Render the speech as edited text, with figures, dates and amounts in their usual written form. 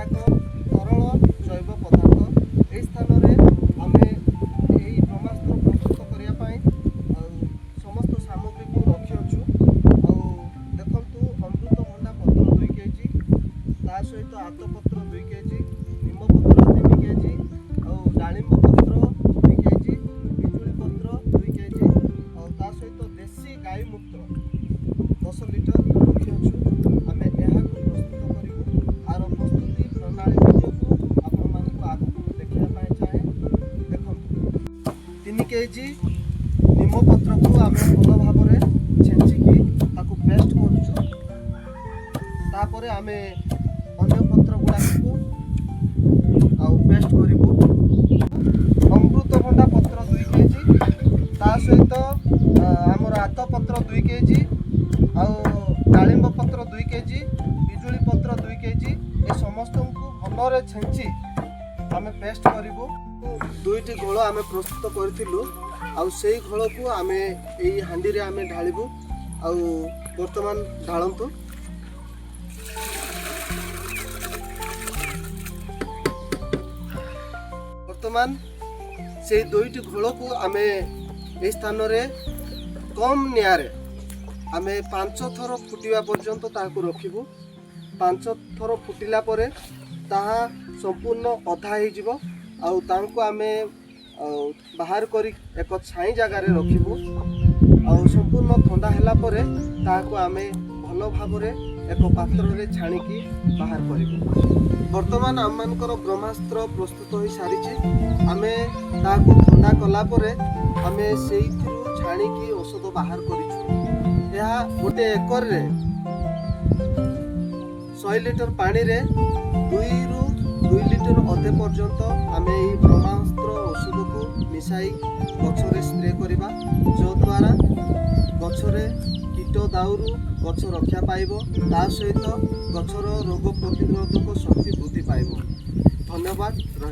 ଏକ ତରଳ ଜୈବ ପଦାର୍ଥ। ଏହି ସ୍ଥାନରେ ଆମେ ଏହି ବ୍ରହ୍ମାସ୍ତ୍ର ପ୍ରସ୍ତୁତ କରିବା ପାଇଁ ଆଉ ସମସ୍ତ ସାମଗ୍ରୀକୁ ରଖିଅଛୁ। ଆଉ ଦେଖନ୍ତୁ, ଅମୃତଭଣ୍ଡା ପତ୍ର 2 କେଜି, ତା ସହିତ ଆତପତ୍ର 2 କେଜି, ନିମପତ୍ର 3 କେଜି, ଆଉ ଡାଳିମ୍ବ ପତ୍ର 2 କେଜି, ପିଜୁଳି ପତ୍ର 2 କେଜି, ଆଉ ତା ସହିତ ଦେଶୀ ଗାଈ ମୂତ୍ର 10 ଲିଟର ରଖିଅଛୁ। ଆମେ ଏହାକୁ ପ୍ରସ୍ତୁତ କରିବୁ। ଆର ପ୍ରସ୍ତୁତି ପ୍ରଣାଳୀ ଭିଡ଼ିଓକୁ ଆପଣମାନଙ୍କୁ ଆଗକୁ ମୁଁ ଦେଖିବା ପାଇଁ ଚାହେଁ। ଦେଖନ୍ତୁ, 3 କେଜି ନିମପତ୍ରକୁ ଆମେ ଭଲ ଭାବରେ ଛେଞ୍ଚିକି ତାକୁ ପେଷ୍ଟ କରୁଛୁ। ତାପରେ ଆମେ ଅନ୍ୟ ପତ୍ର ଗୁଡ଼ାକୁ ଆଉ ପେଷ୍ଟ କରିବୁ। ଅମୃତଭଣ୍ଡା ପତ୍ର 2 କେଜି, ତା ସହିତ ଆମର ଆତପତ୍ର 2 କେଜି, ଆଉ ଡାଳିମ୍ବ ପତ୍ର 2 କେଜି, ପିଜୁଳି ପତ୍ର 2 କେଜି, ଏ ସମସ୍ତଙ୍କୁ ଭଲରେ ଛେଞ୍ଚି ଆମେ ପେଷ୍ଟ କରିବୁ। ଦୁଇଟି ଘୋଳ ଆମେ ପ୍ରସ୍ତୁତ କରିଥିଲୁ, ଆଉ ସେଇ ଘୋଳକୁ ଆମେ ଏଇ ହାଣ୍ଡିରେ ଆମେ ଢାଳିବୁ। ଆଉ ବର୍ତ୍ତମାନ ଢାଳନ୍ତୁ। ବର୍ତ୍ତମାନ ସେଇ ଦୁଇଟି ଘୋଳକୁ ଆମେ ଏହି ସ୍ଥାନରେ କମ୍ ନିଆଁରେ ଆମେ ପାଞ୍ଚ ଥର ଫୁଟିବା ପର୍ଯ୍ୟନ୍ତ ତାହାକୁ ରଖିବୁ। ପାଞ୍ଚ ଥର ଫୁଟିଲା ପରେ ତାହା ସମ୍ପୂର୍ଣ୍ଣ ଅଧା ହେଇଯିବ, ଆଉ ତାଙ୍କୁ ଆମେ ଆଉ ବାହାର କରି ଏକ ଛାଇ ଜାଗାରେ ରଖିବୁ। ଆଉ ସମ୍ପୂର୍ଣ୍ଣ ଥଣ୍ଡା ହେଲା ପରେ ତାହାକୁ ଆମେ ଭଲ ଭାବରେ ଏକ ପାତ୍ରରେ ଛାଣିକି ବାହାର କରିବୁ। ବର୍ତ୍ତମାନ ଆମମାନଙ୍କର ବ୍ରହ୍ମାସ୍ତ୍ର ପ୍ରସ୍ତୁତ ହୋଇସାରିଛି। ଆମେ ତାହାକୁ ଥଣ୍ଡା କଲା ପରେ ଆମେ ସେଇଥିରୁ ଛାଣିକି ଔଷଧ ବାହାର କରିଛୁ। ଏହା ଗୋଟେ ଏକରରେ 100 ଲିଟର ପାଣିରେ 2ରୁ 2 ଲିଟର ଅଧେ ପର୍ଯ୍ୟନ୍ତ ଆମେ ଏହି ବ୍ରହ୍ମାସ୍ତ୍ର ଔଷଧକୁ ମିଶାଇ ଗଛରେ ସ୍ପ୍ରେ କରିବା, ଯଦ୍ୱାରା ଗଛରେ କୀଟ ଦାଉରୁ ଗଛ ରକ୍ଷା ପାଇବ, ତା ସହିତ ଗଛର ରୋଗ ପ୍ରତିରୋଧକ ଶକ୍ତି ବୃଦ୍ଧି ପାଇବ। ଧନ୍ୟବାଦ, ରହିଲି।